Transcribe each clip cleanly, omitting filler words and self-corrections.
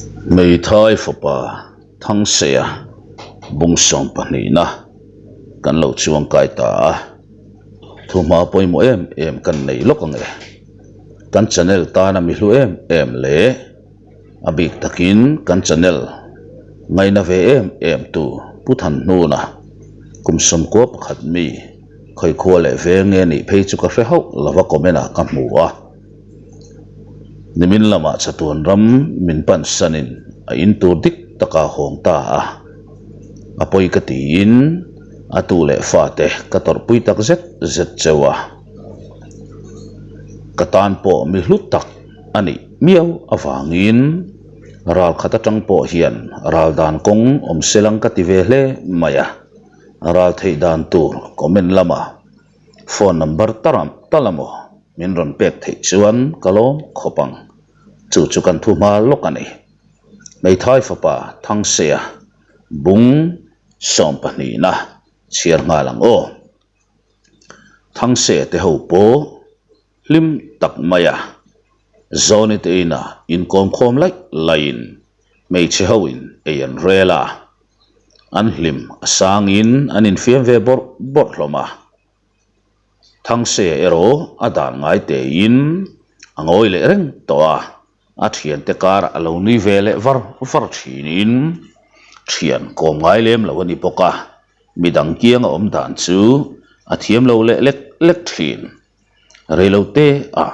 Hmeithai fapa Thangseia bung sawm pahnihna kan lo chuang kai ta a, thuhma pawimawh em em kan nei lawk ang e. Kan channel tana mi hlu em em leh a bik takin kan channel ngaina ve em em tu Pu Thanhnuna kum sawmkua pakhat mi khawikhua leh veng nge nih phei chu ka hre hauh lova comment ah ka hmu a. Nimin lamah chatuan ram min pan sanin a in tur dik taka hawng ta a, a pawi ka tiin a tu leh fate ka tawrhpui tak zet zet cheu a, ka tan pawh mi hlu tak a nih miau avangin ral khat atang pawh hian ral dan kawng awm selang ka ti ve hle mai a, ral theih dan tur comment lamah. Phone number taram tal amaw min rawn pek theih chuan ka lawm khawp ang. Chu chu kan thu hma lawk a ni. Hmeithai fapa Thangseia bung sawm pahnihna chhiar nghal ang aw. Thangseia te ho pawh hlim tak mai a, Zawni te inah inkawmkhawm laih laihin hmeichhe ho in ei an rel a. An hlim a sangin an infiam ve bawrh bawrh hlawm a. Thangseia erawh a dan ngai tein a ngawi leh reng tawh a, a thiante karah a lo nui ve leh var var thinin thian kawm ngai lem lo a ni bawk a, midang kianga awm dan chu a thiam lo leh lek lek thin. Reilote a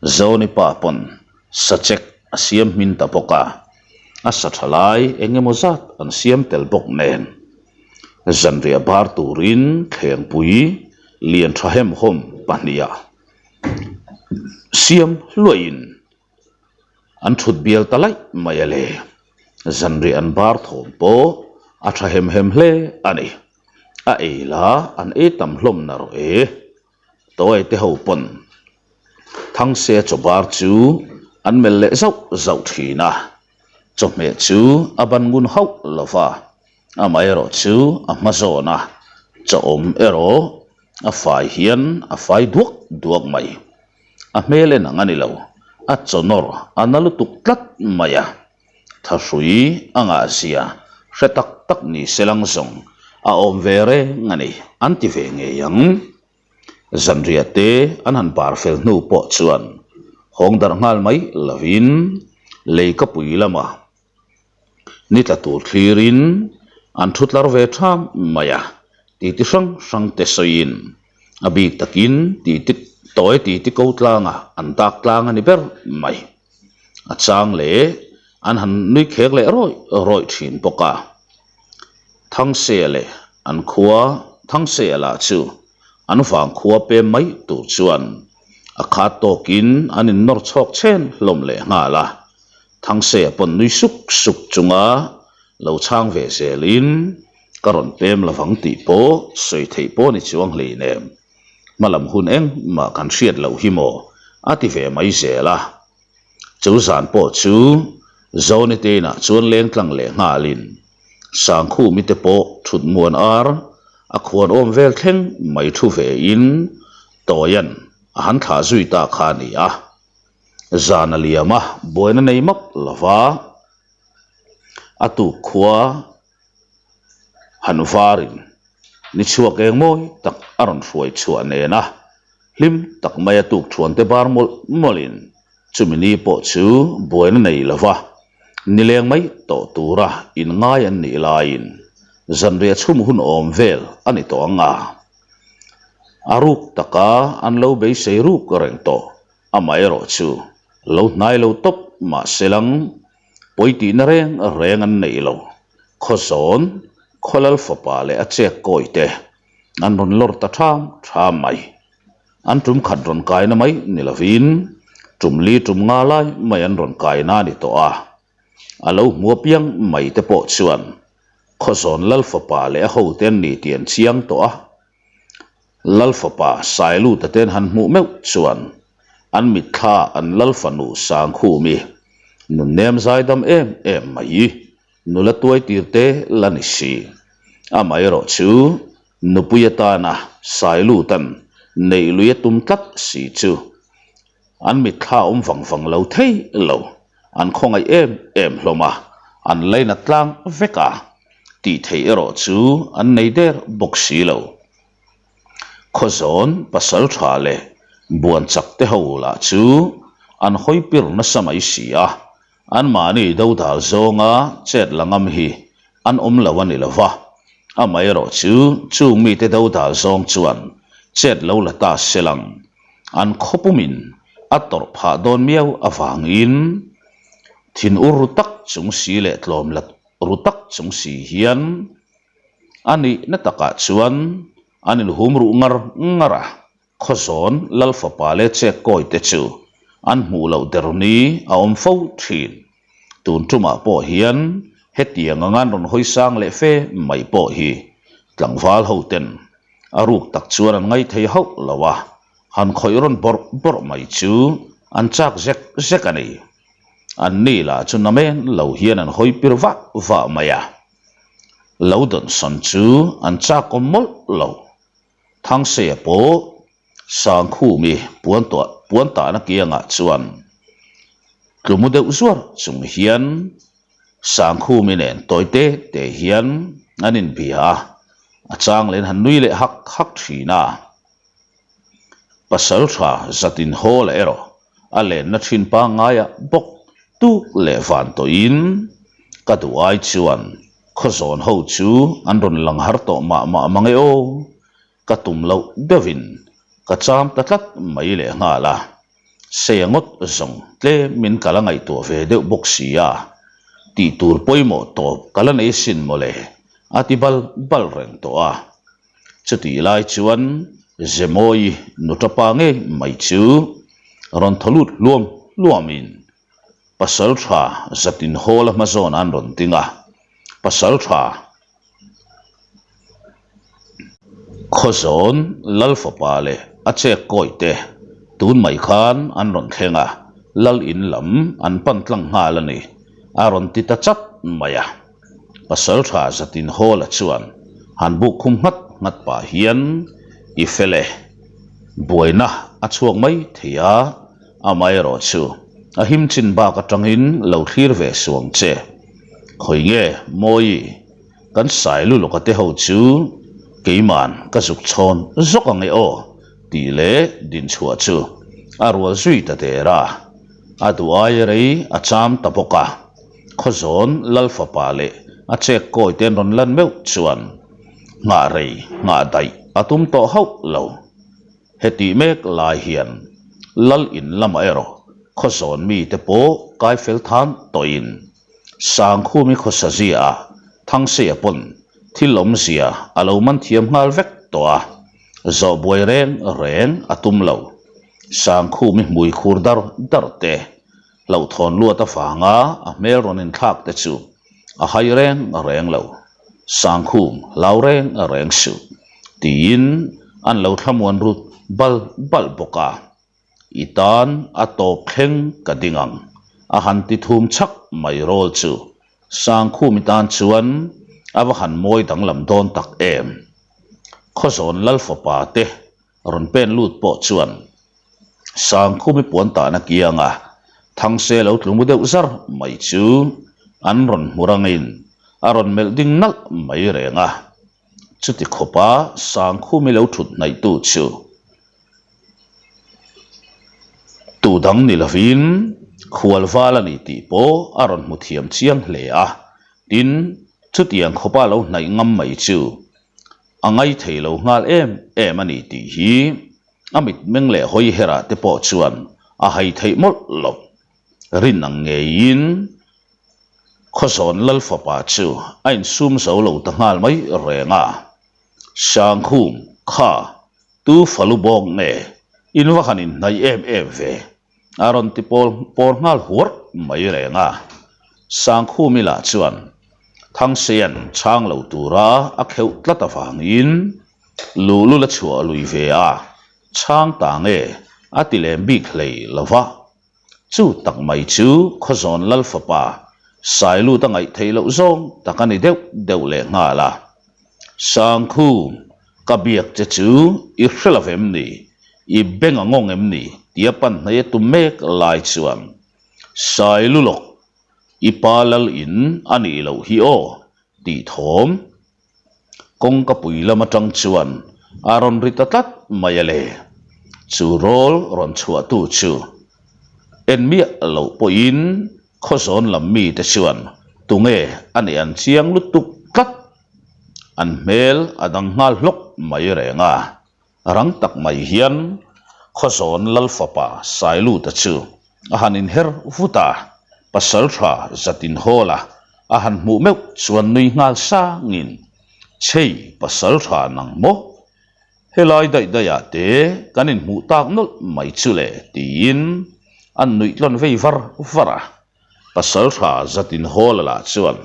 Zoni pa pawn sachek a siam hmin ta bawk a, a sa tha lai eng emaw zat an siam tel bawk nen. Zanriah bar turin thlengpui lian tha hemhawm pahniha siam hluaiin an thut bial ta laih mai a le. Zanriah an bar thawm pawh a tha hem hem hle a ni. A ei la an ei tam hlawm na rawh e. Tawite te ho pawn Thangse chaw bar chu an melh leh zauh zauh thin a, chawhmeh chu a ban ngun hauh lo va, amaherawh chu a hma zawn a, chaw awm erawh a fai hian a fai duak duak mai. A hmel en ang a ni lo, a chaw nawr a na lutuk tlat mai a. Thahrui a ngah zia hre tak tak ni se lang zawng a awm ve reng a ni an ti ve ngei ang. Zanriah te an han bar fel hnu pawh chuan hawng darh nghal mai lovin lei ka pui lama ni tla tur thlirin an thu tlar ve tham mai a, titi hrang hrang te sawiin a bik takin titi tawi titi ko tlangah an dak tlang a ni ber mai. A chang leh an han nui khek leh rawih rawih thin bawk a. Thangse leh an khua Thangse lah chu an vang khua pem mai tur chuan a khat tawkin an innawr chhawk chhen hlawm leh nghal a. Thangse pawn nui suk suk chunga lo chhang ve zelin ka rawn pem lovang tih pawh sawi theih pawh ni chuang hleinem. Hmalam hun engmah kan hriat loh hi maw a ti ve mai zel a. Chu zan pawh chu Zoni te inah chuan leng tlang leh nghalin Sangkhumi te pawh thut muan ar a khuan awm vel thleng mai thu ve in Tawian a han thlah zui ta kha a ni a. Zan a liam a, buaina nei map lova a tuk khua Han varin ni chhuak eng mawi tak a rawn hruai chhuah nena hlim tak maia tuk thuan te bar mawlh mawlhin chumi ni pawh chu buaina nei lova nileng mai tawh tura inngai an nih laiin zanriah chhum hun awm vel a ni tawh ang a. A ruk taka an lo beisei ruk reng tawh amaherawh chu lo hnai lo tawp mahse lang Pawi tihna reng reng an neih lo. Khawzawn, Khawlal fapa leh a chek kawi te an rawn lawr ta ṭham ṭham mai. An ṭum khat rawn kaina mai ni lovin ṭum li ṭum nga lai mai an rawn kaina a ni tawh a. A lo hmu apiang mai te pawh chuan Khawzawn Lal fapa leh a hote an ni tih an chiang tawh a. Lal fapa Sailuta ten han hmuh meuh chuan an mitthla an Lal fanu Sangkhumi nunnem zaidam em em mai nula tuai tir te la ni si. Amaherawh chu nupui atana Sailutan neih lui a tum tlat si chu an mitthla awm vang vang lo thei lo. an khawngaih em em hlawm a, an lainat tlang vek a, tih theih erawh chu an nei der bawk si lo. Khawzawn pasal tha leh buan chak te ho lah chu an hawi pir nasa mai si a, anmahni dodal zawnga chet la ngam hi an awm lo a ni lo va, amaherawhchu chung mite dodal zawng chuan chet lo la ta se lang, an khawpumin a tawrh phah dawn miau avangin thin ur ru tak chung si leh tlawm la ru tak chung si hian a nihna takah chuan an inhum ruh ngar ngar a, Khawzawn Lal fapa leh Chek Kawi te chu an hmuh loh der ni a awm fo thin. Tun tumah pawh hian hetiang anga an rawn hawi sang leh fe mai pawh hi tlangval ho ten a ruk tak chuan an ngaithei hauh lo a, han khawih rawn bawrh bawrh mai chu an chak zek zek a ni. An ni lah chu namen lo hian an hawi pir vah vah mai a. Lo dawnsawn chu an chak awm mawlh lo. Thangseia pawh Sangkhumi puan tuah puan tahna kiangah chuan tlumu deuh zuar chung hian Sangkhumi nen tawi te te hian an inbia a, a chang leh han nui leh hak hak thin a. Pasal tha zatin haw la erawh a lenna thin pangngaiah bawk tuk leh van tawhin ka duh ai chuan Khawzawn ho chu an rawn lang har tawh mah mah mang e aw, ka tum loh deuhin ka cham ta tlat mai leh nghal a, Seia ngawt zawng tlemin ka la ngaihtuah ve deuh bawk si a, tih tur pawimawh tawp ka la nei sin mawle a ti bal bal reng tawh a. Chutih lai chuan Zemawi nutapa ngei mai chu rawn thaw lut hluam hluamin Pasal tha zatin hawl a hmazawn an rawn ding a, Pasal tha Khawzawn Lal fapa leh a chek kawi te tun mai khan an rawn thleng a, Lal in lam an pan tlang nghal a ni, a rawn ti ta chat mai a. Pasal tha zatin hawl a chuan han buk khum nghat nghat pah hian i fel e, buaina a chhuak mai thei a, Amaherawh chu a him chin bak atangin lo thlir ve suang che. Khawi nge Mawi, kan sai luluk a te ho chu keiman ka zuk chhawn zawk ang e aw tih leh dinchhuah chu a rual zui ta der a. A duh aia rei a cham ta bawk a. Khawzawn Lal fapa leh a chek kawi te an rawn lan meuh chuan nghah rei nghah daih a tum tawh hauh lo. Hetih mek lai hian Lal in lamah erawh khawzawn mite pawh kai fel than tawhin Sangkhumi khawsa ziaah Thangseia pawn thil awmzia a lo man thiam nghal vek tawh a, zawh buai reng reng a tum lo. Sangkhumi hmui khur dar dar te hlauhthawn luat avanga a hmel rawn inthlak te chu a hai reng reng lo. Sangkhum hlau reng reng suh tiin an lo thlamuan rut bal bal bawk a, I tan a tawp thleng ka ding ang a han ti thum chhak mai rawl chu Sangkhum i tan chuan a va han mawi danglam dawn tak em. Khawzawn Lal fapa te rawn pen lut pawh chuan Sangkhumi puan tahna kianga Thangse lo tlu mu deuh zar mai chu an rawn hmu rangin a rawn melh ding nalh mai reng a. Chuti khawpa Sangkhumi lo thut hnaihtu chu tu dang ni lovin khualval a ni tih pawh a rawn hmu thiam chiang hle a. Tin, chutiang khawpa lo hnaih ngam mai chu A ngaithei lo nghal em em a ni tih hi a mitmeng leh hawi herah te pawh chuan a hai theih mawlh lo. Rin ang ngeiin Khawzawn Lal fapa chu a insum zo lo ta nghal mai reng a. Sangkhum, kha, tu falu bawk nge in va han inhnaih em em ve? A rawn ti pawl pawr nghal huar mai reng a. Sangkhumi lah chuan Thangsean chhang lo tura a kheuh tlat avangin luhlul a chhuah lui ve a, chhang ta nge a ti lem bik hlei lo va. Chu tak mai chu Khawzawn Lal fapa Sailut a ngaih theih loh zawng tak a ni deuh deuh leh nghal a. Sangkhum, ka biak che chu i hre lo em ni? I beng a ngawng em ni? tia pan hnaih a tum mek lai chuan. Sai lulawk, i pa lal in a nih loh hi aw, tih thawm kawngka pui lam atang chuan a rawn ri ta tlat mai a le. Chu rawl rawn chhuahtu chu en miah loh pawhin Khawzawn lam mite chuan tunge a nih an chiang lutuk tlat. An hmel a dang nghal hlawk mai reng a. Rang tak mai hian Khawzawn Lal fapa Sailuta chu a han inher vut a, Pasaltha Zatin Hawla a han hmuh meuh chuan nui nghal sangin, Chhei Pasaltha nang maw? Helai daih daihah te kan inhmuh tak nawlh mai chu le tiin an nuih tlawn vei var var a. Pasaltha Zatin Hawla lah chuan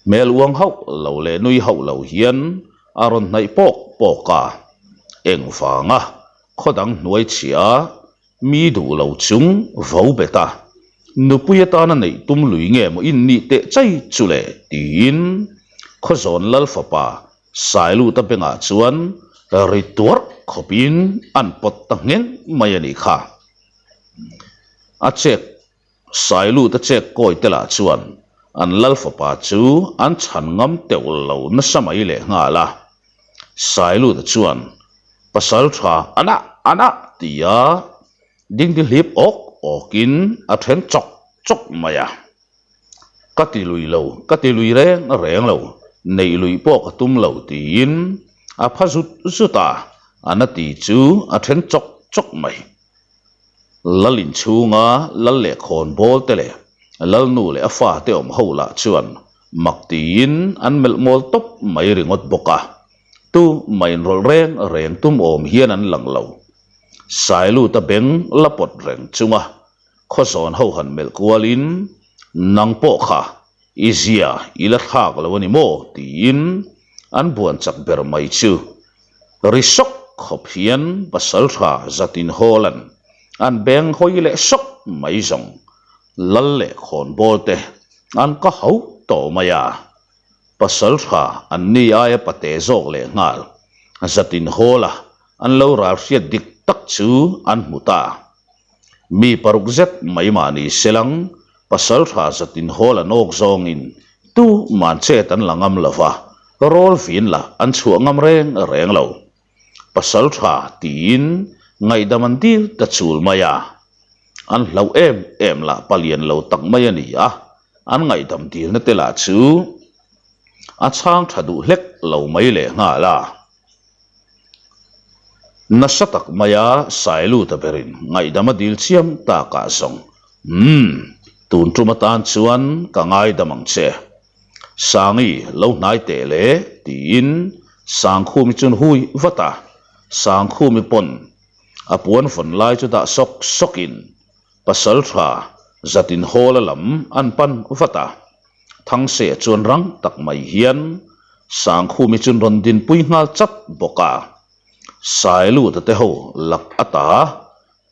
hmel uang hauh lo leh nui hauh lo hian a rawn hnaih pawk pawk a, engvanga khaw dang hnuai chhia Mi duh lo chung vo bet a, nupui atana neih tum lui nge maw in nih teh chai chu le? tiin Khawzawn Lal fapa Sailuta bengah chuan ri tuarh khawpin an pawt ta ngheng mai a nih kha. A chek Sailuta chek kawi te lah chuan an Lal fapa chu an chhan ngam teuh lo nasa mai leh nghal a. Sailuta chuan pasal tha ana ana tia dingdi hlip awk awkin a then chawk chawk mai a. Ka ti lui lo, ka ti lui reng reng lo, neih luih pawh ka tum lo tiin a pha zut zut a, ana ti chu a then chawk chawk mai. Lal inchhunga lal leh khawnbawl te leh lalnu leh a fate awm ho lah chuan mak tiin an melh mawl tawp mai ringawt bawk a, tu mah inrawlh reng reng tum awm hian an lang lo. Sailuta beng la pawt reng chunga khawzawn ho han melh kualin, Nang pawh kha i zia i la thlak lo a ni maw? tiin an buan chak ber mai chu. Ri sawk khawp hian pasaltha zatin Hawlan an beng hawi leh sawk mai zawng lal leh khawnbawl te an ka hauh tawh mai a. Pasaltha an ni aia pate zawk leh nghal zatin Hawla an lo ral hriat dik tak chu an hmu ta. Mi paruk zet mai mahni selang Pasaltha zatin hawl an awk zawngin tu man chet an la ngam lo va, rawl vin lah an chhuah ngam reng reng lo. Pasaltha tiin ngaihdam an dil ta chul mai a. An hlauh em em lah palian lo tak mai a ni a, an ngaihdam dilna te lah chu a chhang tha duh hlek lo mai lehnghal a. Nasa tak maia Sailuta berin ngaihdam a dil chiam takah zawng, Umm, tun tum atan chuan ka ngaidam ang che. Sangi lo hnai teh le, tiin Sangkhumi chuan hui vat a. Sangkhumi pawn a puan vawn lai chu dah sawk sawkin Pasaltha zatin Hawla lam an pan vat a. Thangse chuan rang tak mai hian Sangkhumi chu rawn dinpui nghal chat bawk a. Sailuta te ho lak ata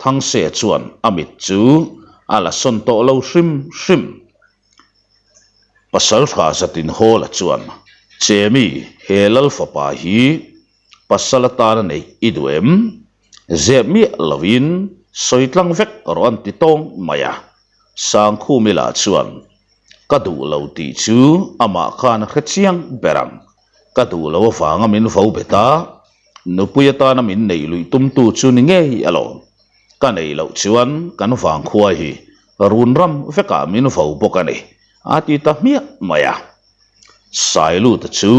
Thangse chuan a mit chu a la sawn tawh lo hrim hrim. Pasaltha zatin Hawla chuan, Chemi, he Lal fapa hi pasal atana neih i duh em? Zep miah lovin sawi tlang vek rawh an ti tawng mai a. Sangkhumi lah chuan, Ka duh lo tih chu amah khan a hre chiang ber ang. Ka duh lo avanga min vo bet a, nupui atana min neih luih tumtu chu ni ngei alawm. Ka neih loh chuan kan vangkhua hi run ram vekah min vo bawk a ni, a ti ta hmiah mai a. Sailuta chu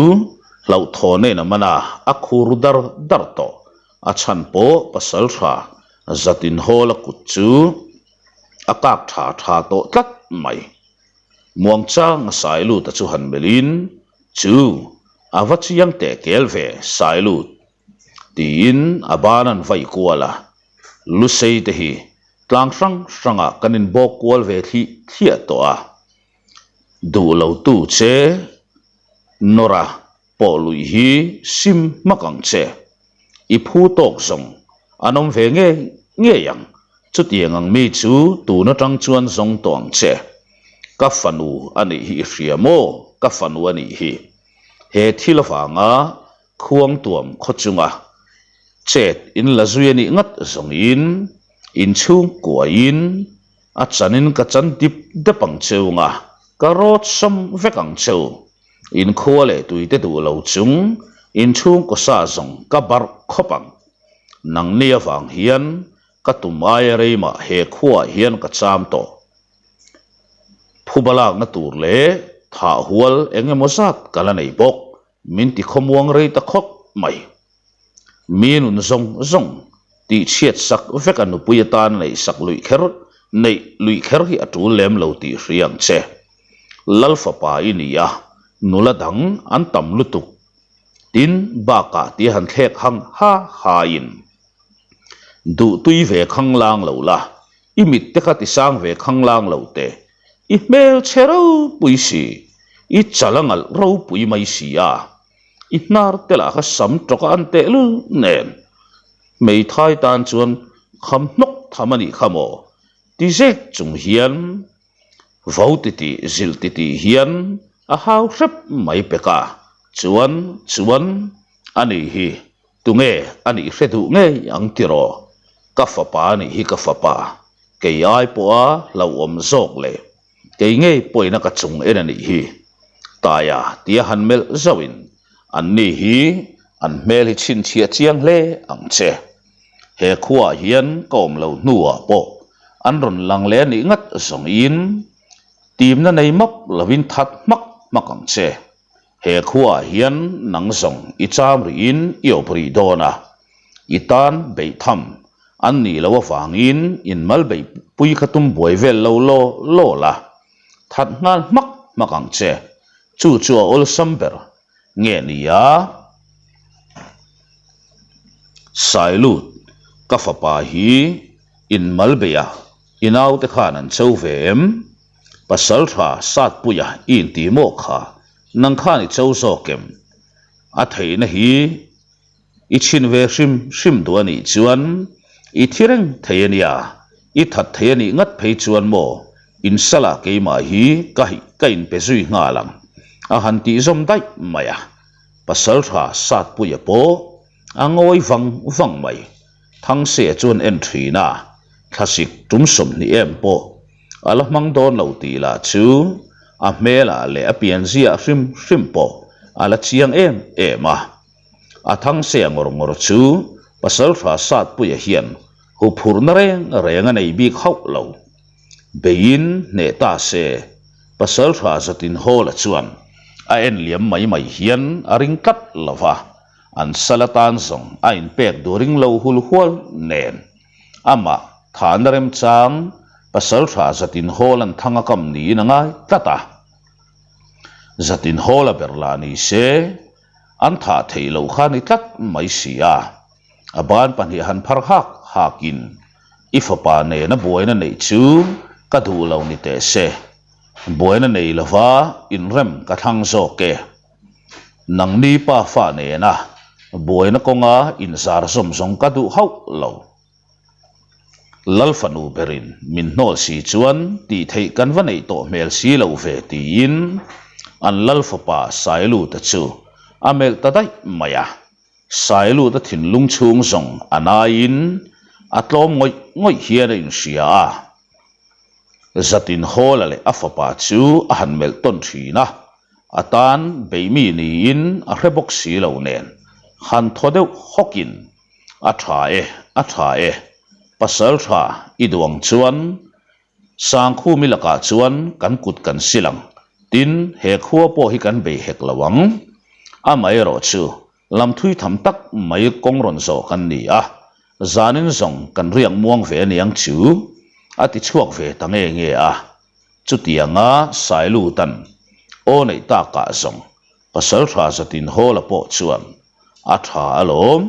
hlauhthawn en a man a, a khur dar dar tawh. A chhan pawh pasaltha zatin Hawla kut chu a kak tha tha tawh tlat mai. Muangchang a Sailuta chu han melhin, Chu, a va chiang teh kel ve, Sailut, tiin a ban an vaih kual a. Lusei te hi tlang hrang hrangah kan inbawk kual ve thlih thliah tawh a. Duh lo tu che Nora pawh luih hi sim hmak ang che. I phu tawk zawng an awm ve ngei ngei ang. Chutiang ang mi chu tun atang chuan zawng tawh ang che. Ka fanu a nih hi i hria maw? Ka fanu a nih hi. He thil avanga khuangtuam khaw chunga chet in la zui a nih ngat zawngin inchhungkuain. A chanin ka chan dip dep ang cheu nga, ka rawt sawm vek ang cheu. Inkhua leh tuite duh lo chung inchhungkaw sa zawng ka barh khawp ang. Nangni avang hian ka tum aia rei mah he khuaah hian ka cham tawh. Phuba lakna tur leh thah hual eng emaw zat ka la nei bawk, min ti khawmuang rei ta khawp mai. Mi nun zawng zawng tih chhiat sak vek a nupui atan neih sak luih kher neih luih kher hi a tul lem lo tih hria ang che. Lal fapa i ni a, nula dang an tam lutuk. Tin, bakah tia han thlek hang ha ha in duh tui ve khang lang lo la, i mit te kha ti sang ve khang lang lo teh, i hmel chhe ropui si, i chal a ngalh ropui mai si a. I hnar te lah kha sam tawk a an teh lul nen. Hmeithai tan chuan kham hnawk tham a nih kha maw? Ti zek chung hian vo titih zilh titih hian a hau hrep mai pek a, chuan chuan a nih hi tunge a nih hre duh ngei ang tiraw? Ka fapa a nih hi ka fapa, kei ai pawha hlauhawm zawk leh Kei ngei pawhin a ka chung en a nih hi. Taia tia han melh zauhin anni hi an hmel hi chhinchhiah chiang hle ang che. He khuaah hian ka awm lo hnuah pawh an rawn lang leh a nih ngat zawngin timna nei map lovin that hmak hmak ang che. He khuaah hian nang zawng i cham rihin i awp rih dawn a, i tan beih tham an nih loh avangin inmal beih pui kha tum buai vel lo law law la, that nghal hmak hmak ang che. Chu chu a awlsam ber nge ni a? Sailut, ka fapa hi inmal beih a, i naute khan an cho ve em? Pasal tha Satpuia i inti maw kha, nang khan i cho zawk em? A theihna hi i chhin ve hrim hrim duh a nih chuan i thi reng thei a nia, i that thei a nih ngat phei chuan maw insalah keimah hi ka ka inpe zui nghal ang a han tih zawm daih mai a. Pasal tha Satpuia pawh a ngawi vang vang mai. Thangse chuan en thin a, thlasik tum 20 em pawh a la hmang dawn lo tih lah chu a hmelah leh a pianziah hrim hrim pawh a la chiang em em a. A Thangse ngawr ngawr chu Pasaltha Satpuia hian huphurhna reng reng a nei bik hauh lo. Beiin hneh ta se, Pasaltha Zatinhawla chuan a en liam mai mai hian a ring tlat lo va. An sal atan zawng a inpek duh ring lo hul hual nen. Amah thahna remchang pasal tha zatin hawl an thang a kam niin a ngai tlat a. Zatin hawl a ber lah ni se, an thah theih loh kha ni tlat mai si a. A ban pahnih han phar hak hakin, I fapa nena buaina neih chu ka duh lo ni teh se. Buaina nei lova inrem ka thlang zawk e. Nangni pa fa nena buaina kawnga inzar zawm zawng ka duh hauh lo. Lal fanu berin min hnawl si chuan tih theih kan va neih tawh hmel si lo ve tiin an lal fapa Sailuta chu a melh ta daih mai a. Sailuta thinlung chhung zawng a naiin a tlawm ngawih ngawih hian a inhria a. Zatin Hawla leh a fapa chu a han melh tawn thin a, a tan beihmi niin a hre bawk si lo nen han thaw deuh hawkin, A tha e, a tha e, pasal tha i duh ang chuan Sangkhumi lakah chuan kan kut kan sil ang, tin he khua pawh hi kan bei hek lo ang. Amaherawhchu Lam thui tham tak mai kawng rawn zawh kan ni a, zanin zawng kan riak muang ve aniang chu a ti chhuak ve ta nge nge a. Chutianga Sailutan aw neih takah zawng Pasaltha Zatin Hawla pawh chuan a tha alawm,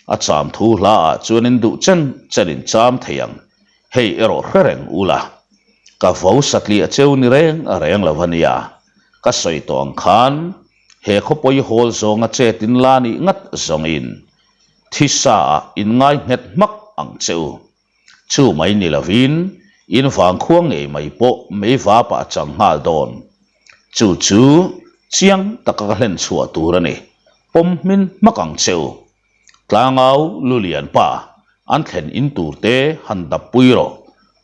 a cham thu hla ah chuan in duh chen chen in cham thei ang, hei erawh hre reng ula, ka vo satliah cheu ni reng reng lo ania, ka sawi tawh ang khan He khawpawi hawl zawnga chet in la nih ngat zawngin thisa ah in ngai nghet hmak ang che u. Chu mai ni lovin in vangkhua ngei mai pawh mei vapah a chang nghal dawn. Chu chu chiang taka ka hlen chhuah tur a ni. Pawm hmin hmak ang che u. Tlangau Lulian pa an thlen in tur te han dap pui rawh.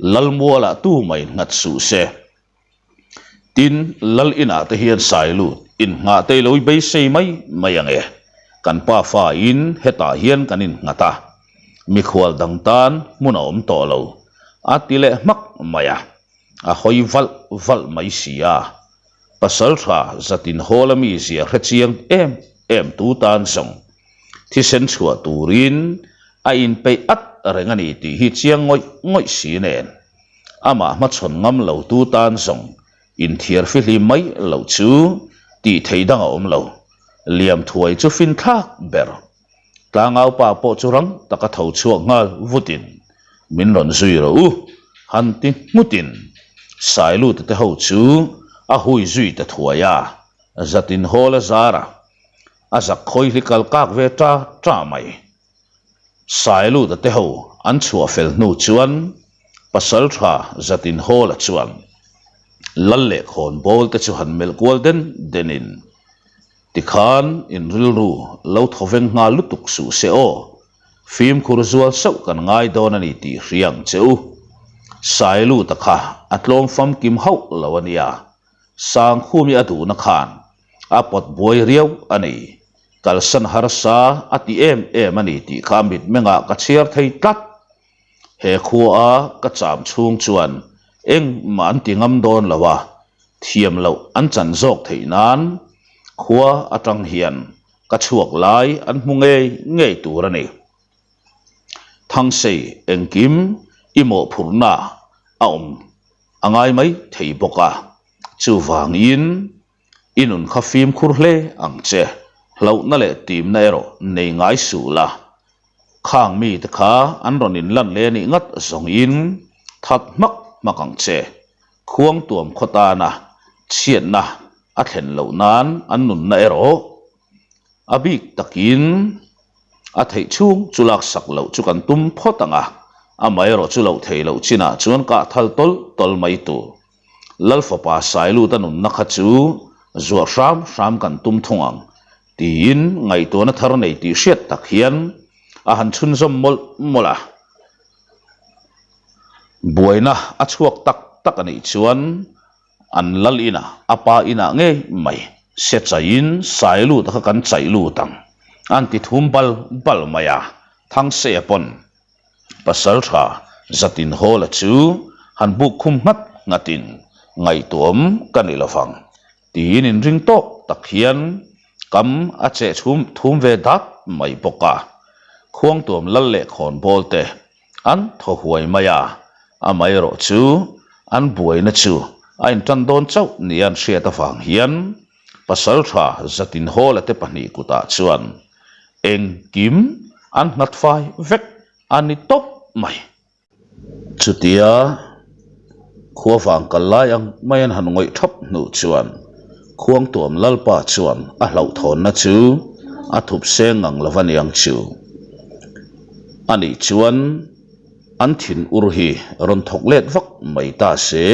Lalmualah tu mai nghat suh se. Tin, Lal inah te hian sai lut innghah te ilo i beisei mai mai ang e. Kan pa fa in hetah hian kan innghat a, mikhual dang tan hmun a awm tawh lo, a ti leh hmak mai a. A hawi valh valh mai si a. Pasal tha zatin hawl a mizia hre chiang em em tu tan zawng thisen chhuah turin a inpeih at reng a ni tih hi chiang ngawih ngawih si nen amah hmachhawn ngam lo tu tan zawng inthiar fihlim mai loh chu tih theih dang a awm lo. Liam thuai chu fin thlak ber. Tlangaupa pawh chu rang taka tho chhuak nghal vutin, Min rawn zui rawh u, han ti nghutin Sailuta te ho chu a hui zui ta thuai a, zatin hawl a zar a, a zak khawi hli kal kak ve ta ta mai. Sailuta te ho an chhuah fel hnu chuan Pasaltha zatin hawl a chuan Lal leh khawnbawl te chu han melh kual den denin, Tikhan in rilru lo thaw veng nghal lutuk suh se aw, fimkhur zual sauh kan ngai dawn a ni tih hria ang che u. Sailuta kha a tlawm famkim hauh lo a nia, Sangkhumi a duhna khan a pawt buai riau a ni, kalsan harsa a ti em em a ni tih kha mitmengah ka chhiar thei tlat. He khua a ka cham chhung chuan engmah an ti ngam dawn lo a, thiam loh an chan zawk theih nan khua atang hian ka chhuak lai an hmu ngei ngei tur a ni. Thangsei engkim i mawhphurhna a awm a ngai mai thei bawk a, chuvangin i nun kha fimkhur hle ang che, hlauhna leh timna erawh nei ngai suh la. Khang mite kha an rawn inlan leh anih ngat zawngin that hmak hmak ang che. Khuangtuam khaw tana chhiatna a thlen loh nan an nunna erawh a bik takin a theih chhung chu laksak loh chu kan tum phawt ang a, amaherawh chu loh theih loh chinah chuan kah thal tawl tawl mai tur. Lalfapa Sailuta nunna kha chu zuah hram hram kan tum thung ang Tiin ngaihtuahna thar nei tih hriat tak hian a han chhunzawm mawlh mawlh a. Buaina a chhuak tak tak a nih chuan an lal inah a pa inah ngei mai se chaihin sai lut kha kan chaih lut ang an ti thum bal bal mai a, Thangseia pawn Pasaltha Zatinhawla chu han buk khum nghat nghatin ngaihtuahawm ka ni lovang Tiin inring tawk tak hian kam a cheh chhum thum ve dat mai bawk a. Khuangtuam lal leh khawnbawl te an thaw huai mai a, amaherawh chu an buaina chu a intan dawn chauh nia an hriat avang hian Pasaltha Zatinhawla te pahnih kutah chuan engkim an nghat fai vek a ni tawp mai. Chutia khua vang kal lai ang mai an han ngawih thap hnuh chuan Khuangtuam Lalpa chuan a hlauhthawnna chu a thup seng ngang lo va niang chu. Anih chuan an thin ur hi rawn thawk let vak mai ta se.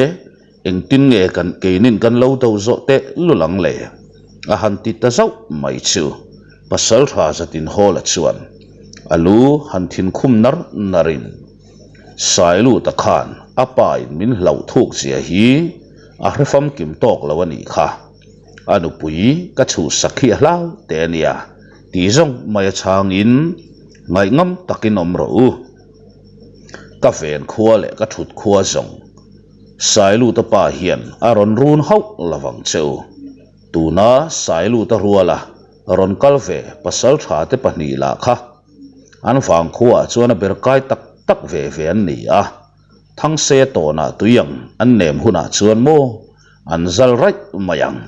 Engtin nge kan keinin kan lo do zawh teh lul ang le? A han ti ta zauh mai chu Pasaltha Zatinhawla chuan a lu han thin khum nar narin Sailuta khan a pa in min hlauh thuk zia hi a hre famkim tawk lo a nih kha. A nupui ka chhuhsak hi a hlau teh a nia tih zawng mai a chhangin ngaihngam takin awm rawh u. Ka ven khua leh ka thut khua zawng Sailuta pa hian a rawn run hauh lo vang che u. Tuna Sailuta ruala rawn kal ve pasal tha te pahnih lah kha an vangkhuaah chuan a ber kai tak tak ve ve an ni a, Thangse tawnah tui ang an nem hunah chuan maw an zal raih mai ang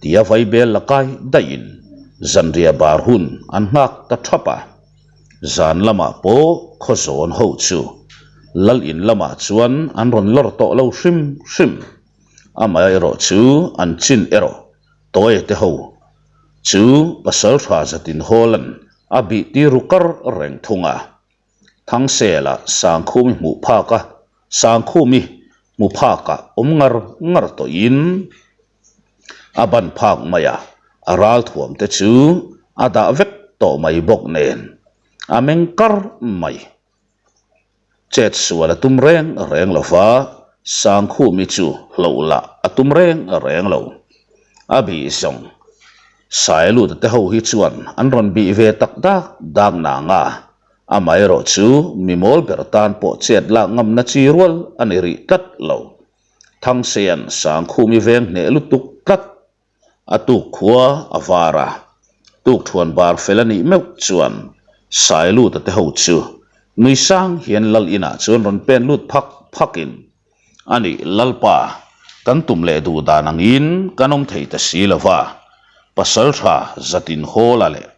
tia vaibel la kai daihin zanriah bar hun an nghak ta thap a. Zan lamah pawh khaw zawn ho chu lal in lamah chuan an rawn lawr tawh lo hrim hrim. Amaherawh chu an chin erawh Tawia te ho chu Pasaltha Zatin Hawlan a bih tir ru kar reng thung a. Thangsela Sangkhumi hmuh phak a, Sangkhumi hmu phakah awm ngar ngar tawhin a ban phak mai a, a ral thuam te chu a dah vek tawh mai bawk nen a meng kar mai. Chet sual a tum reng reng lo va, Sangkhumi chu hloh lah a tum reng reng lo. A bih zawng Sailuta te ho hi chuan an rawn bih ve tak dak dak nang a, amaherawh chu mi mawl ber tan pawh chet lak ngamna chi rual a ni rih tlat lo. Thangsean Sangkhumi veng hneh lutuk tlat A tuk khua a var a, tuk thuan bar fel a nih meuh chuan Sailuta te ho chu nui sang hian lal inah chuan rawn pen lut phak phakin, A nih Lalpa, kan tum leh duh dan angin kan awm thei ta si lo va, Pasaltha Zatin Hawla leh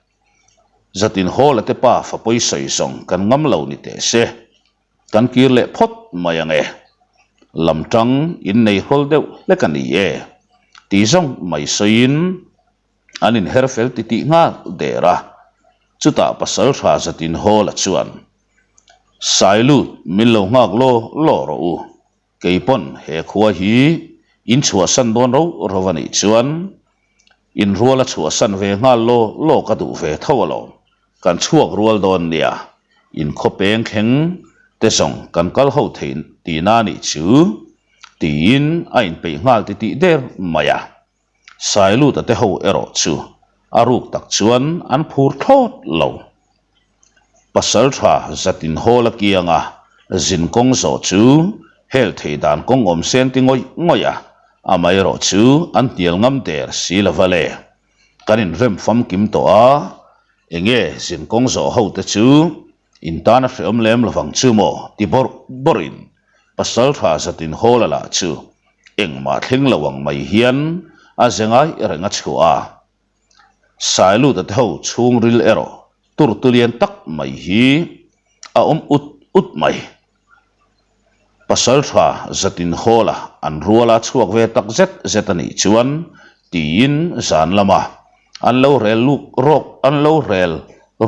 Zatin Hawla te pa fa pawisawi zawng kan ngam lo ni teh se. Kan kir leh phawt mai ang e. Lam tang innei hawl deuh hlek a ni e tih zawng mai sawiin an inher fel titih nghal der a. Chutah Pasaltha Zatin Hawla chuan, Sailut min lo nghak law law rawh u. Kei pawn he khua hi in chhuahsan dawn ro ro a nih chuan in rual a chhuahsan ve nghal law law ka duh ve tho alawm. Kan chhuak rual dawn nia, in khaw peng thleng te zawng kan kal ho thei tihna a nih chu tiin a inpeih nghal titih der mai a. Sailuta te ho erawh chu a ruk tak chuan an phur thlawt lo. Pasaltha Zatin Hall a kianga zin kawng zawh chu hel thei dan kawng awm sen ti ngawih ngawih a, amaherawh chu an hnial ngam der si lo va le. Kan inrem famkim tawh a, enge zin kawng zawh ho te chu In tan a hreawm lem lovang chu maw? ti bawrh bawrhin Pasaltha Zatin Hawla lah chu engmah thleng lo ang mai hian a ze ngai reng a chhuah a. Sailuta te ho chhungril erawh tur tu lian tak mai hi a awm ut ut mai. Pasaltha Zatin Hawla an ruala chhuak ve tak zet zet a nih chuan tiin zan lama an lo rel luk rawk an lo rel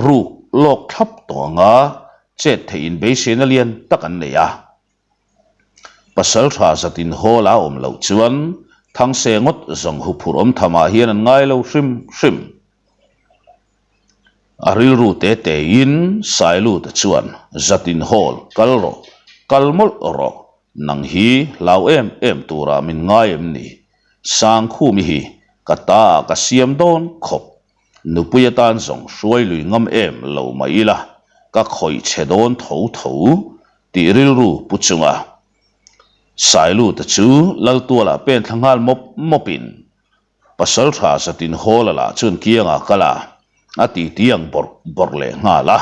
ruk lawk thlap tawh anga chet theih in beiseina lian tak an nei a. Pasaltha Zatin Hawla a awm loh chuan Thangse ngawt zawng huphurh awm thamah hian an ngai lo hrim hrim. A rilru te tein Sailuta chuan Zatin Hall kal rawh, kal mawlh rawh, nang hi hlau em em turah min ngai em ni? Sangkhumi hi ka ta ah ka siam dawn khawp, nupui atan zawng hruai lui ngam em lo mah ila ka khawih chhe dawn tho tho tih rilru pu chunga Sailuta chu Laltualah pen thla nghal mawp mawpin Pasaltha Zatin Hawla lah chuan kiangah kal a, a titi ang bawrh bawrh leh nghal a.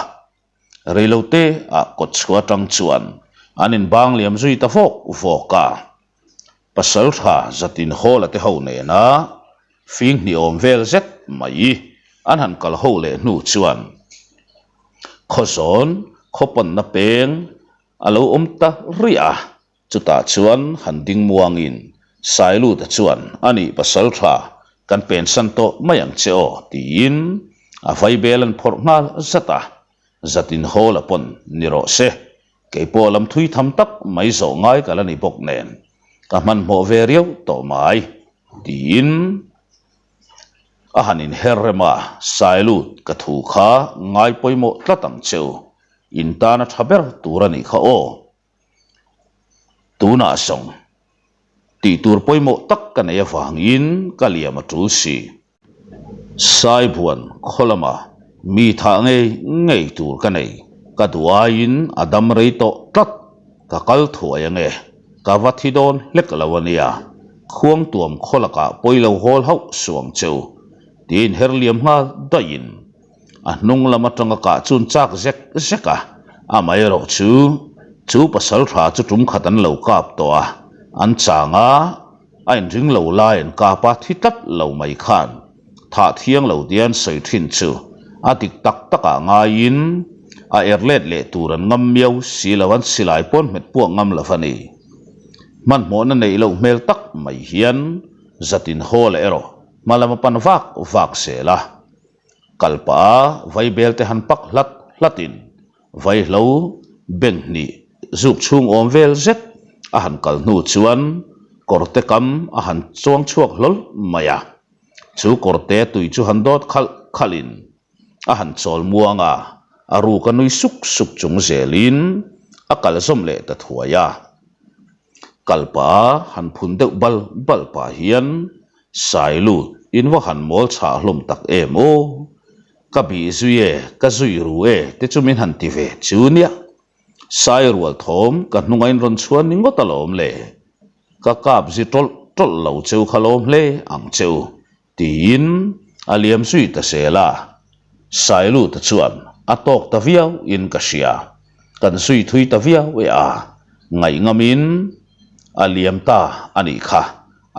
Reilote ah kawtchhuah atang chuan an inbang liam zui ta vawk vawk a. Pasaltha Zatin Hawla te ho nena fing hnih awm vel zet mai an han kal ho leh hnu chuan Khawzawn khawpawnna peng a lo awm ta rih a. Chutah chuan han ding muangin Sailuta chuan a nih pasal tha kan pensan tawh mai ang che aw tiin a vaibel an phawrh nghal zat a, zatin Hawla pawn ni rawh se, keipawh lam thui tham tak mai zawh ngai ka la ni bawk nen ka hmanhmawh ve riau tawh mai tiin a han inher rem a, Sailut ka thu kha ngai pawimawh tlat ang che u, in tana tha ber tur a nih kha aw. Tunah sawng tih tur pawimawh tak ka nei avangin ka liam a tul si. Saibuan khaw lama mi thah ngei ngei tur ka nei, ka duh aiin a dam rei tawh tlat, ka kal thuai ange, ka va thi dawn hlek lo a nia, khuangtuam khaw lakah pawi lo hawl hauh suang cheu, tiin her liam nghal daihin. A hnung lam atanga kah chun chak zek zek a, amaherawh chu chu pasal tha chu tum khat an lo kap tawh a, an chang a, a inring lo lai an kap a, thi tlat lo mai khan thah thiang lo tia an sawi thin chu a dik tak takah ngaiin a er let leh tur an ngam miau si lo, an silai pawn hmet puak ngam lo a ni. Hmanhmawhna neih loh hmel tak mai hian zatin haw leh erawh hma lam a pan vak vak zel a. Kal pah a vaibel te han pak hlat hlat in vaihlo beng hnih zuk chhung awm vel zet a han kal hnu chuan kawrte kam a han chuang chhuak hlawl mai a. Chu kawrte tui chu han dawt khalh khalh in a han chawl muang a, a ruk a nui suk suk chung zel in a. a kal zawm leh ta thuai a. Kal pah a han phun deuh bal bal pah hian Sailut in va han mawl chhah hlawm tak em aw! Ka bih zui e, ka zui ru e te chu min han ti ve chu nia. Sai rual thawm ka hnunga in rawn chhuan ni ngawt alawm le. Ka kap zi tawlh tawlh lo cheu kha lawm hle ang cheu tiin a liam zui ta zel a. Sailuta chuan a tawk ta viau in ka hria. Kan zui thui ta viau e a, ngaihngam in a liam ta a nih kha.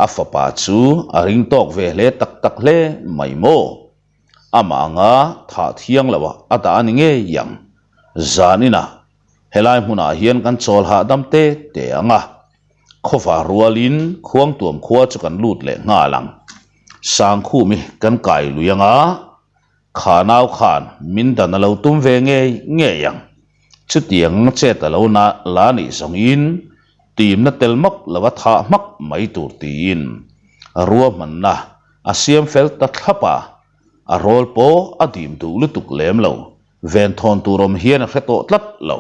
A fapa chu a ring tawk ve hle tak tak hle mai maw? Amah anga thah thiang loh ah a dah a ni ngei ang. Zan inah helai hmunah hian kan chawl hahdam te te ang a, khawva rualin khuangtuam khua chu kan lut leh nghal ang. Sangkhumi kan kai lui ang a, kha nau khan min dan a lo tum ve ngei ngei ang. Chutiang chet a lo na la nih zawngin timna tel map lova thah hmak mai tur tiin ruahmanna a siam fel ta thlap a, a rawl pawh a dim duh lutuk lem lo, venthawn tur awm hian a hre tawh tlat lo.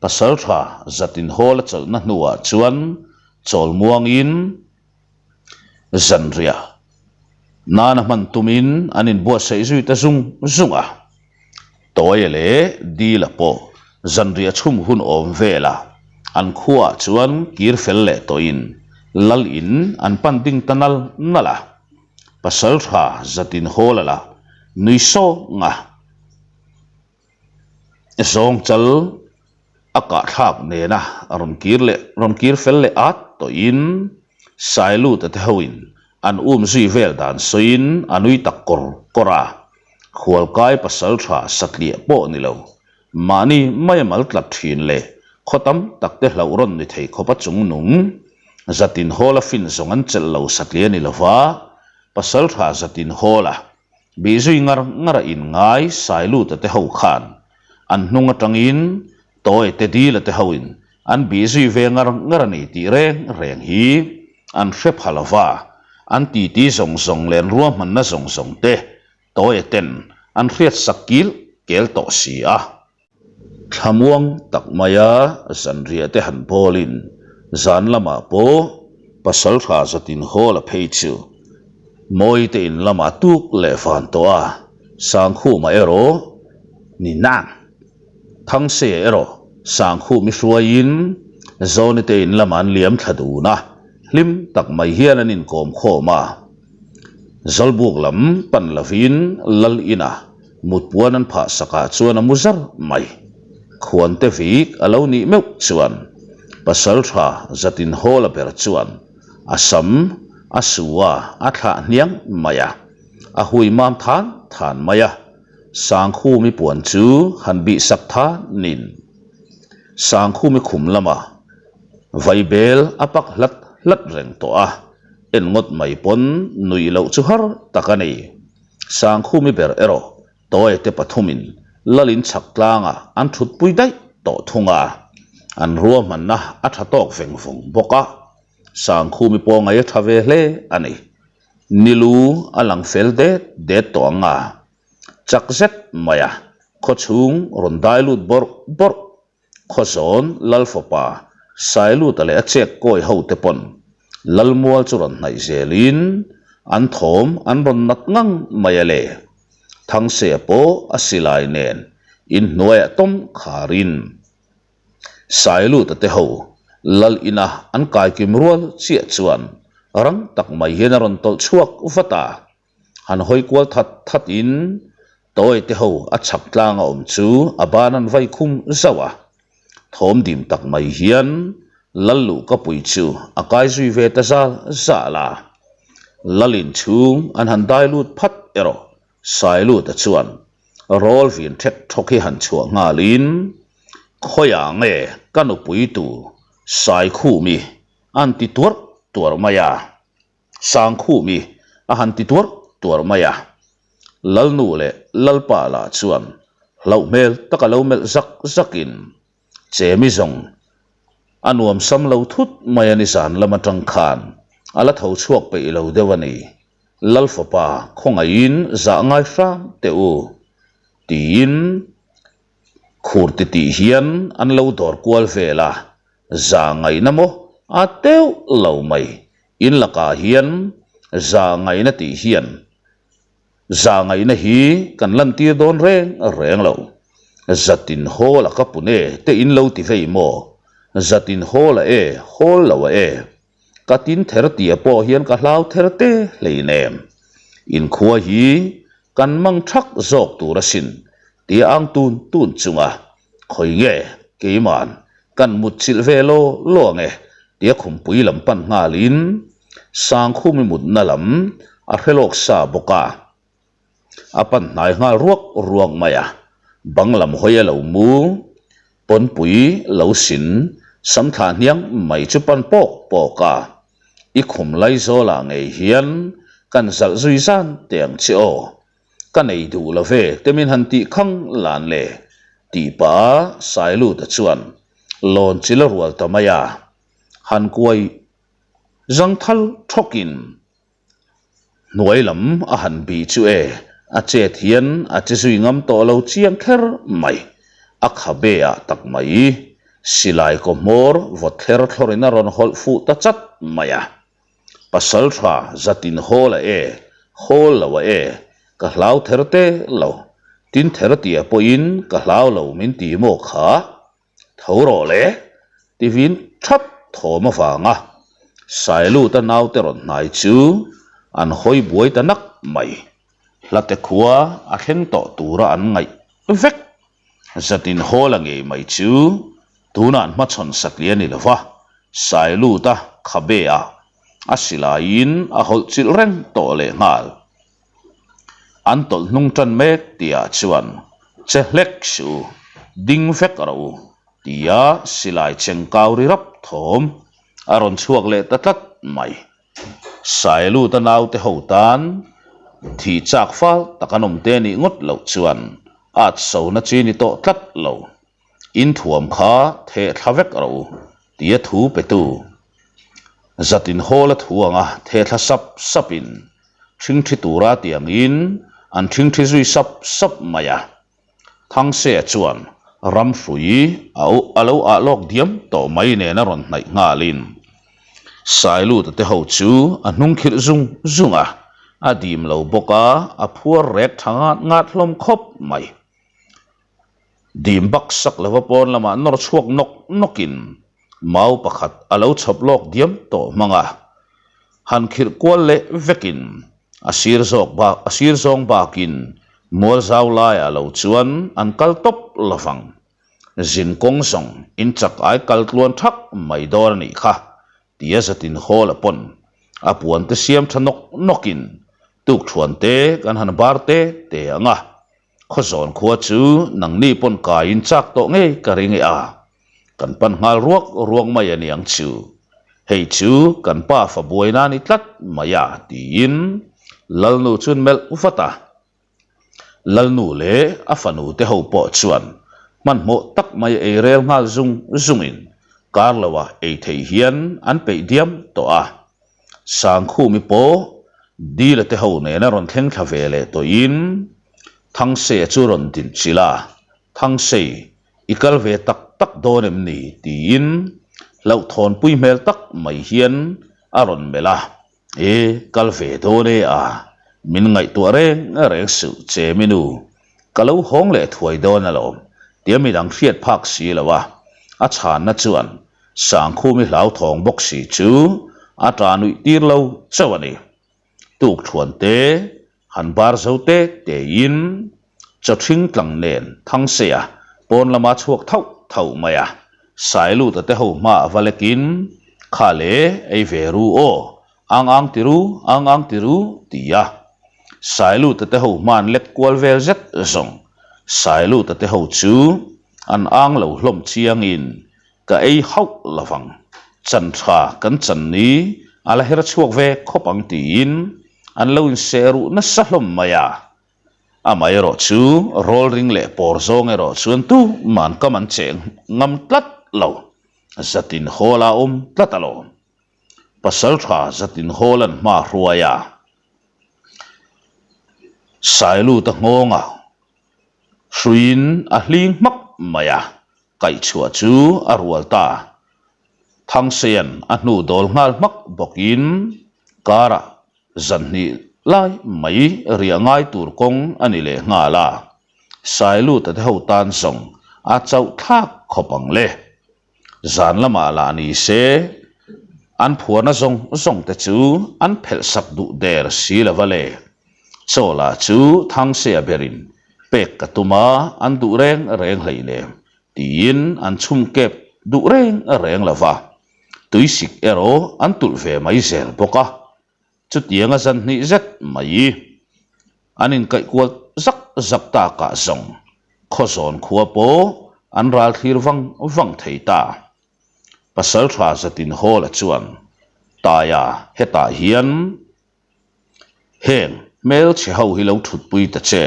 Pasal tha zatin hawl a chawlhna hnuah chuan chawl muangin zanriah nana hman tumin an inbuatsaih zui ta zung zung a. Tawia leh Dila pawh zanriah chhum hun awm velah an khuaah chuan kir fel leh tawhin lal in an pan ding ta nal nal a. Pasal tha zatin hawl a la nui sawng a, zawng chal a kahthlak nena rawn kir leh rawn kir fel leh at tawhin Sailuta te hoin an um zui vel dan sawiin a nui tak kawr kawr a. Khualkai pasal tha satliah pawh ni lo, mahni mai a mal tlat thin leh khaw tam tak te hlauh rawn ni thei khawpa chungnung zatin hawl a fin zawng an chelh lo satliah ni lova, pasal tha zatin hawl a bih zui ngar ngar a inngai Sailuta te ho khan an hnung atangin Tawi te Dila te hoin an bih zui ve ngar ngar a ni tih reng reng hi an hre pha lo va, an titi zawng zawng leh an ruahmanna zawng zawng te Tawia ten an hriat sak kil kel tawh si a. Thlamuang tak maia zanriah te han bawlin zan lamah pawh Pasaltha zatin hawl a phei chu Mawite in lamah tuk leh van tawh a, Sangkhuma erawh ni nang. Thangseia erawh Sangkhumi hruaiin Zawni te in lamah an liam thla dun a, hlim tak mai hian an inkawm khawm a. Zawlbuk lam pan lovin Lal inah mutpuan an phah sakah chuan a mu zar mai. Khuante vik a lo nih meuh chuan Pasaltha Zatinhawla ber chuan a sam a su a, a thlah hniang mai a, a hui mam than than mai a. Sangkhumi puan chu han bih sak thanin Sangkhumi khum lama vaibel a pak hlat hlat reng tawh a, en ngawt mai pawn nuih loh chu har tak a ni. Sangkhumi ber erawh Tawia te pathumin Lalin chhak tlangah an thutpui daih tawh thung a, an ruahmanna a tha tawk veng vawng bawk a, Sangkhumi pawh ngaih a tha ve hle a ni. Nilu a lang fel det det tawh ang a, chak zet mai a, khawchhung rawn dai lut bawrh bawrh. Khawzawn Lalfapa Sailuta leh a chek kawi ho te pawn Lalmual chu rawn hnaih zelin an thawm an rawn nat ngang mai a le. Thangseia pawh a silai nen inhnuaiah tawm kharin Sailuta te ho lal ina an kaikim rual chiah chuan rang tak mai hian a rawn tawlh chhuak vat a, han hawi kual that that in Tawi te ho a chhak tlang a awm chu a ban an vai khum zauh a, thawm dim tak mai hian lal luhkapui chu a kai zui ve ta zal zal a, lal inchhung an han dai lut phat erawh Sailuta chuan Rawl vin ṭhek ṭhawk hi han chhuah nghalin, Khawiah nge ka nupui tu Saikhumi an ti tuarh tuarh mai a, Sangkhumi a han ti tuarh tuarh mai a. Lalnu leh Lalpa lah chuan hlauh hmel taka lo melh zak zakin, Chemi zawng a nuam sam lo thut mai a ni zan lam aṭang khan a la tho chhuak peih lo deuh a ni. Lal fapa khawngaihin zah ngai hram teh u, tiin. Khur titih hian an lo dawr kual vel a, za ngaihna maw a teuh lo mai. In lakah hian za ngaihna tih hian za ngaihna hi kan lantir dawn reng reng lo. Zatin hawl a ka pun e te in lo ti vei maw? Zatin hawl a e, hawl lo a e. Ka tin ther tia pawh hian ka hlau ther te hleinem. Inkhua hi kan mang thak zawk tur asin tia ang tun tun chunga khawi nge keiman kan mut chilh ve law law ange tia khumpui lam pan nghalin Sangkhumi mutna lam a hre lawk sa bawk a. A pan hnai nghal ruak ruak mai a, bang lam hawi a lo mu, pawnpui lo sin sam thlah hniang mai chu pan pawk pawk a, i khum laizawlah ngei hian kan zalh zui zan teh ang che aw, ka nei duh lo ve te min han tih khang lan le tih pah a Sailuta chuan lawn chil a rual ta mai a, han kuai zangthal thawkin Hnuai lam a han bih chu e, a chet hian a che zui ngam tawh lo chiang kher mai. A khabe ah tak mai silai kaw hmawr vawt thler thlawrin a rawn hawlh fuh ta chat mai a. Pasal tha zatin hawl a e, hawl lo a e, ka hlau ther te lo, tin ther tia pawhin ka hlau lo min ti maw kha? Tho rawh le, tivin thap thawm avanga Sailuta naute rawn hnai chu an hawi buai ta nak mai. Hlate khua a thleng tawh tura an ngaih vek. Zatin Hawla ngei mai chu tunah an hmachhawn satliah a ni lo va, Sailuta khabe ah a silaiin a hawlh chilh reng tawh lehnghal. An tawlh hnung tan mek tihah chuan che hlek suh u, ding vek rawh u tia silai cheng kau ri rap thawm a rawn chhuak leh ta tlat mai. Sailuta naute ho tan thih chak fal tak an awm te nih ngawt loh chuan at sona chi ni tawh tlat lo. In thuam kha theh thla vek rawh u tia thu petu zatin hawl a thu anga theh thla sap sapin Ṭhingṭhi tura tiangin an ṭhingṭhi zui sap sap mai a. Thangseia chuan ram hrui a a lo ah lawk diam tawh mai nen a rawn hnaih nghalin Sailuta te ho chu a hnung khirh zung zung a, a dim lo bawk a, a phuar rek tha ngat ngat hlawm khawp mai. Dim bak sak lova pawn lamah nawr chhuak nawk nawkin mau pakhat a lo chhawp lawk diam tawh hmang a. Han khirh kual leh vekin a sir zawk bak a sir zawng bakin mual zau laiah lo chuan an kal tawp lovang. Zin kawng zawng in chak ai kal tluan thak mai dawn a nih kha tia zatin hawl a pawn a puan te siam tha nawk nawkin tukthuan te kan han bar te te ang a. Khawzawn khua chu nangni pawn kaiin chak tawh ngei ka ring e a, kan pan nghal ruak ruak mai a niang chu. Hei chu kan pa fa buaina a ni tlat mai a tiin Lalnu chuan melh vat a. Lalnu leh a fanu te ho pawh chuan hmanhmawh tak mai ei rel nghal zung zungin kar loah ei theih hian an peih diam tawh a. Sangkhumi pawh Dila te ho nena rawn thleng thla ve leh tawhin Thangseia chu rawn din chilh a, Thangsei, i kal ve tak tak dawn em ni? tiin hlauhthawnpui hmel tak mai hian a rawn melh a, E, kal ve dawn e a, min ngaihtuah reng reng suh che minu, ka lo hawng leh thuai dawn alawm, tia midang hriat phak si lo a, a chhanna chuan Sangkhumi hlauthawng bawk si chu a ta nuih tir lo chauh a ni. Tukthuan te, han bar zo te tein chawthring tlang nen Thangseia pawn lama chhuak thauh thauh mai a. Sailuta te ho hma a va lekin, Kha le, ei ve ru aw, ang ang ti ru, ang ang ti ru, ti a. Sailuta te ho hma an lek kual vel zet zawng. Sailuta te ho chu an ang lo hlawm chiangin Ka ei hauh lovang, chan tha kan chan ni a la her chhuak ve khawp ang tiin an lo inseh ruh nasa hlawm mai a. Amaherawh chu rawl ring leh pawr zawng erawh chuan tuman kam an cheng ngam tlat lo, zatin hawl a awm tlat alawm. Pasal tha zatin hawl an hma hruai a, Sailuta nghawngah hruiin a hling hmak. mai a, kaihchhuah chu a rual ta. Thangsean a hnu dawl nghal hmak bawkin karah zan hnih lai mai riah ngai tur kawng a ni leh nghal a, Sailuta te ho tan zawng a chauh thlak khawp ang le. Zan lamah lah ni se, an phuarna zawng zawng te chu an phelh sak duh der si lo va le. Chaw lah chu Thangseia berin pek ka tum a, an duh reng reng hleinem tiin an chhum kep duh reng reng lo va. Tuisik erawh an tulh ve mai zel bawk a. Chutianga zan hnih zet mai an inkaih kual zak zak takah zawng Khawzawn khua pawh an ral thlir vang vang thei ta. Pasaltha Zatin Hawla chuan Taia hetah hian heng hmelchhe ho hi lo thutpui ta che,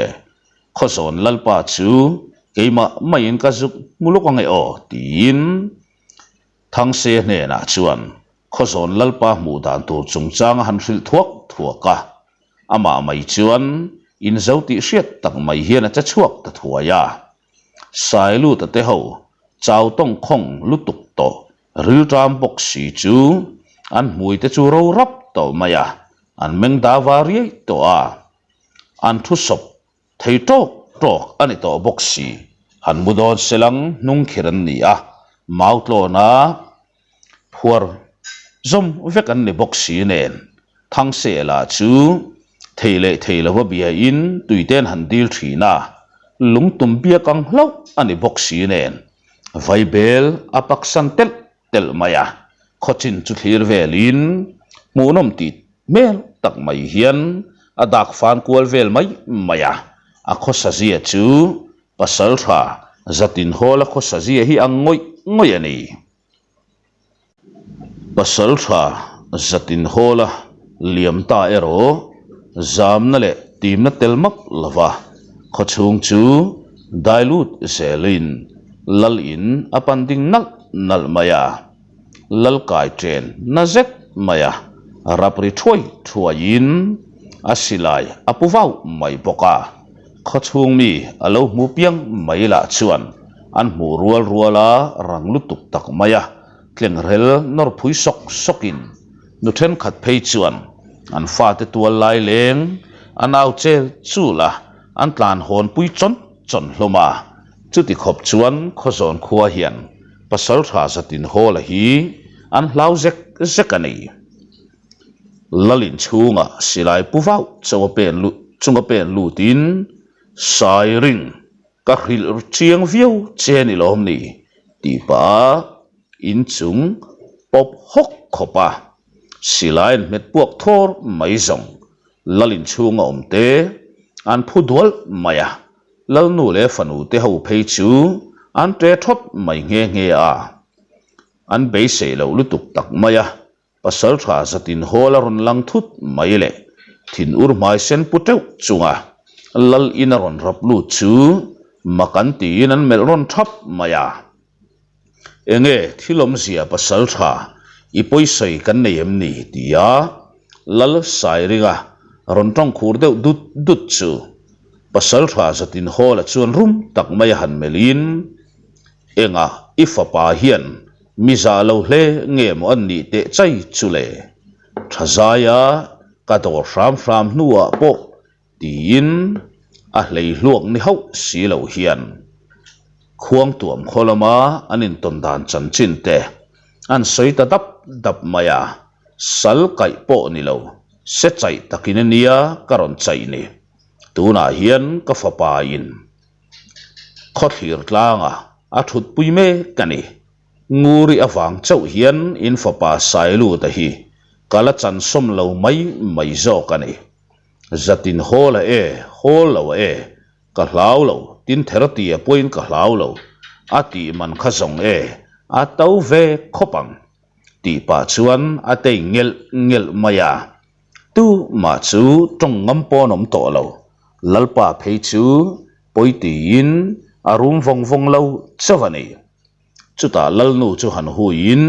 Khawzawn Lalpa chu keimah maiin ka zuk hmu lawk ange aw tiin Thangse hnenah chuan Khawzawn Lalpa hmuh dan tur chungchang a han hrilh thuak thuak a, amah mai chuan inzo tih hriat tak mai hian a che chhuak ta thuai a. Sailuta te ho chau tawng khawng lutuk tawh rilṭam bawk si chu an hmui te chu ro rap tawh mai a, an meng da va riai tawh a, an thu sawp Thei tawk tawk a ni tawh bawk si. Han mu dawn selang hnung khir an ni a, mau tlawna phuar zawm vek an ni bawk si nen. Thangsela chu thei leh thei lova biain tuiten han dil thin a, lungtum biak ang hlauh a ni bawk si nen. Vaibel a paksan telh telh mai a, khawchin chu thlir velin hmuhnawm tih hmel tak mai hian a dak fan kual vel mai mai a, a khawsazia chu pasal tha zatin hawla khawsazia hi ang ngawih ngawih a ni. Pasal tha zatin hawla liam ta erawh zamna leh timna tel map lova khawchhung chu dai lut zelin lal in a pan ding nalh nalh mai a, lal kai chen na zet mai a, rap ri thuai thuai in a silai a pu vau mai bawk a, khawchhung mi a lo hmu piang mai lah chuan an hmuh rual rual a rang lutuk tak mai a, tlengrel nawr phui sawk sawk in nu thenkhat phei chuan an fate tual lai leng an au chel chul a, an tlan hawn pui chawn chawn hlawm a. Chuti khawp chuan Khawzawn khua hian Pasaltha Zatin Hawla hi an hlau zek zek a ni. Lalin chhungah silai pu vauh chunga pen lut chunga pen lutin Sairing ka hrilh chiang viau che ni lawm ni tih pah a inchung pawp hawk khawp a silai an hmet puak thawr mai zawng Lalin chhunga awm te an phu dual mai a. Lalnu leh fanu te ho phei chu an ṭe ṭhawt mai nghe nghe a, an beisei loh lutuk tak mai a, Pasalṭha zatin hawl a rawn lang thut mai leh thinur hmai sen pu ṭeuh chunga Lal in a rawn rap lut chu mak an tiin an melh rawn ṭhap mai a. Enge thil awmzia pasal tha i pawisawi kan nei em ni? tia Lal Sairinga rawn tawng khur deuh dut dut chu pasal tha zatin Hawla chuan rum tak mai a han melhin, Engah i fapa hian mi zah lo hle nge maw an nih teh chai chu le? Tha zaia ka dawr hram hram hnuah pawh Tiin a hlei hluak ni hauh si lo hian Khuangtuam khaw lama an intawn dan chanchin te an sawi ta dap dap mai a, sal kaih pawh ni lo, se chaih takin a nia ka rawn chaih ni. Tunah hian ka fapa in khawthlir tlangah a thutpui mek a ni. Nguri avang chauh hian in fapa Sailuta hi ka la chansawm lo mai mai zawk a ni. Zatin hawl a e, hawl lo a e, ka hlau lo, tin ther tia pawhin ka hlau lo, a tih man kha zawng e, a to ve khawp ang, tih pah chuan a tei ngelh ngelh mai a. Tu mah chu tawng ngam pawn awm tawh lo, Lalpa phei chu pawi tiin a rum vawng vawng lo chauh a ni. Chutah Lalnu chu han huiin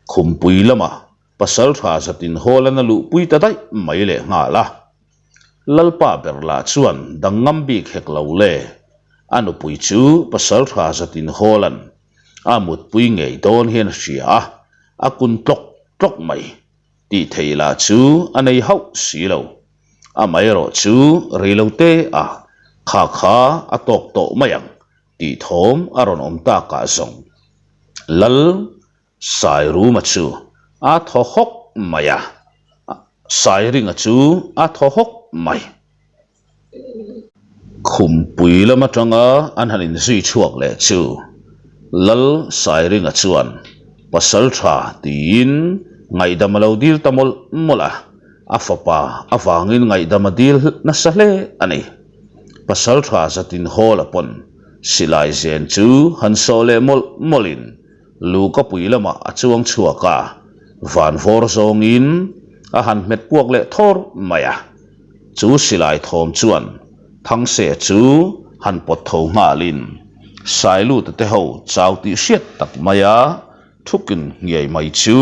khumpui lamah Pasal tha zatin hawl an a luhpui ta daih mai leh nghal a. Lalpa ber lah chuan dang ngam bik hek lo le. A nupui chu Pasalṭha Zatinhawla'n a mutpui ngei dawn hian a hria a, a kun tlawk tlawk mai. Tih theih lah chu a nei hauh si lo. Amaherawh chu reilote ah kha kha a tawk tawh mai ang tih thawm a rawn awm takah zawng Lal Sairuma chu a thaw hawk mai a, Sairinga chu a thaw hawk mai. Khumpui lam atanga an han inzui chhuak leh chu Lal Sairinga chuan pasal tha tiin ngaihdam a lo dil ta mawlh mawlh a, a fapa avangin ngaihdam a dil nasa hle a ni. Pasal tha zatin Hawla pawn silai zen chu han sawh leh mawlh mawlhin Lukapui lamah a chuang chhuak a, van vawr zawngin a han hmet puak leh thawr mai a. Chu silai thawm chuan Thangse chu han pawt tho nghalin Sailuta te ho chau tih hriat tak maia thukin nghiai mai chu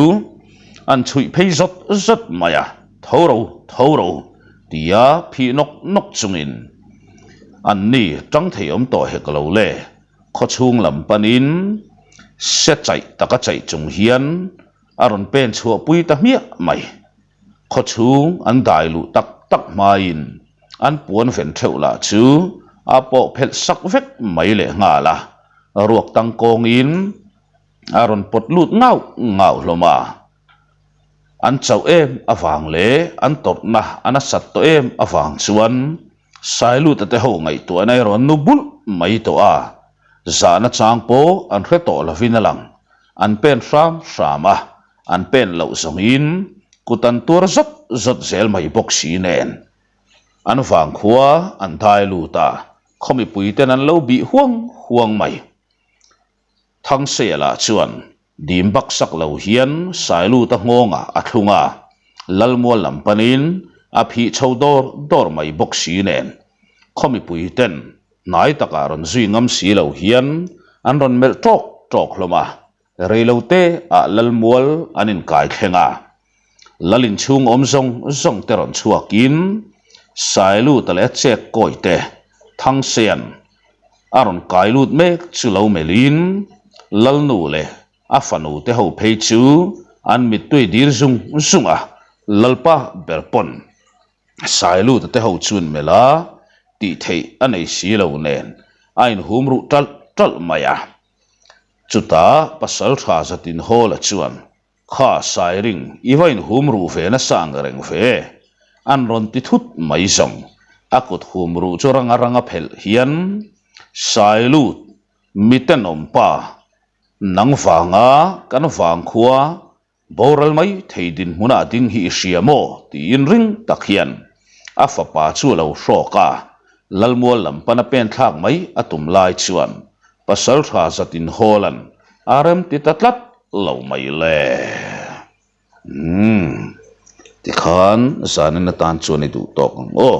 an chhuih phei zawt zawt mai a, Tho ro, tho ro tia phih nawk nawk chungin anni tang thei awm tawh hek lo le. Khawchhung lam panin se chaih taka chaih chung hian a rawn pen chhuah pui ta hmiah mai. Khawchhung an dai luh tak tak hmain an puan ven theuh lah chu a pawh phelh sak vek mai leh nghal a, ruak tang kawngin a rawn pawt lut ngauh ngauh hlawm a. An chauh em avang leh an tawrhna a nasat tawh em avang chuan Sailuta te ho ngaihtuahna erawh an nu bulh mai tawh a, zahna chang pawh an hre tawh lovin a lang. An pen hram hram a, an pen loh zawngin kut an tuar zawt zawt zel mai bawk si nen. An vangkhua an dai lut a, khaw mipui ten an lo bih huang huang mai. Thangseia lah chuan dim bak sak lo hian Sailuta nghawngah a thlung a, Lalmual lam panin a phih chho dawr dawr mai bawk si nen khaw mipui ten hnai takah rawn zui ngam si lo hian an rawn melh tawk tawk hlawm a, reilote ah Lalmual an inkai thleng a, Lal inchhung awm zawng zawng te rawn chhuakin Sailuta leh a chek kawi te Thangsean a rawn kai lut mek chu lo melhin Lalnu leh a fanu te ho phei chu an mittui dir zung zung a, Lalpa ber pawn Sailuta te ho chuan melh a tih theih a nei si lo nen a inhum ruh ṭalh ṭalh mai a. Chutah Pasalṭha Zatinhawla chuan Kha Sairing, i va inhum ruh ve nasa ang reng ve? An rawn ti thut mai zawng. A kut hum ruh chu ranga ranga phelh hian, Sailut, mi tenawm pa, nang vanga kan vangkhua boral mai thei dinhmuna ding hi i hria maw? tiin ring tak hian a fapa chu a lo hrawk a. Lalmual lam pana pen thlak mai a tum lai chuan Pasalṭha Zatinhawla'n a rem ti ta tlat lo mai le. Umm, tikhan zanin atan chuan i duh tawk ang aw.